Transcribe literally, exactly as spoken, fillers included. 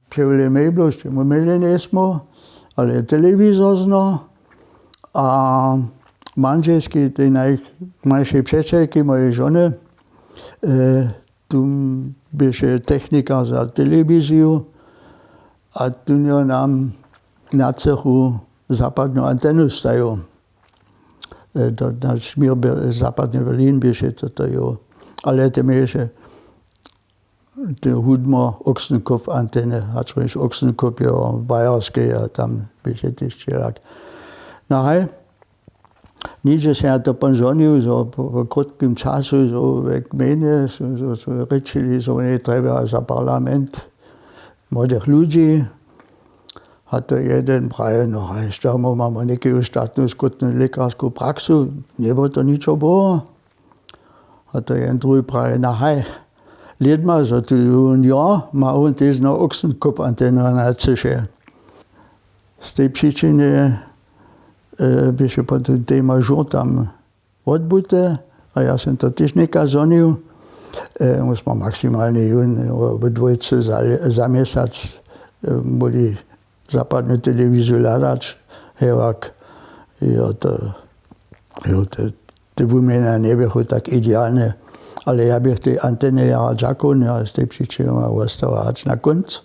Přewlej mejbloš, čemu měli njesmo, ale telewizor zno. A mandźelski tej najmłajšej přećelki mojej žony, tu běše technikar za telewiziju. A tón jo nam na třechu zapadnu antenu stajił. Naš měr zapadny berlin běše to to jo. Ale te měješe te hudmo oksenkop anteny, hačrješ oksenkop jo w bajerskej a tam běše tež čelak. No haj, nihdźe se ja to pon žonił zo po krótkim času zo we gmejnje su rěčili zo wone trjeba za parlament młodych ludźi. A to jeden praje no haj što mu mamy někeju statnu skutnu lěkarsku praksu? Njebło to ničo było. A to jeden druhi praje na haj, lědma zo tu wón jo ma wón tež no oksenkop antenu na cyše. Z tej přičiny běše potom tej mažur tam wotbute. A ja sym to tež něka zhonił. Móžmy maksimalnje jón w dwójce za měsac móhli zapadnu telewiziju hladać. Hewak jo to te wuměnja njeběchu tak idealne. Ale ja běch tej antenje jara dźakowny a z tej přičiny ma wostała hač na kónc.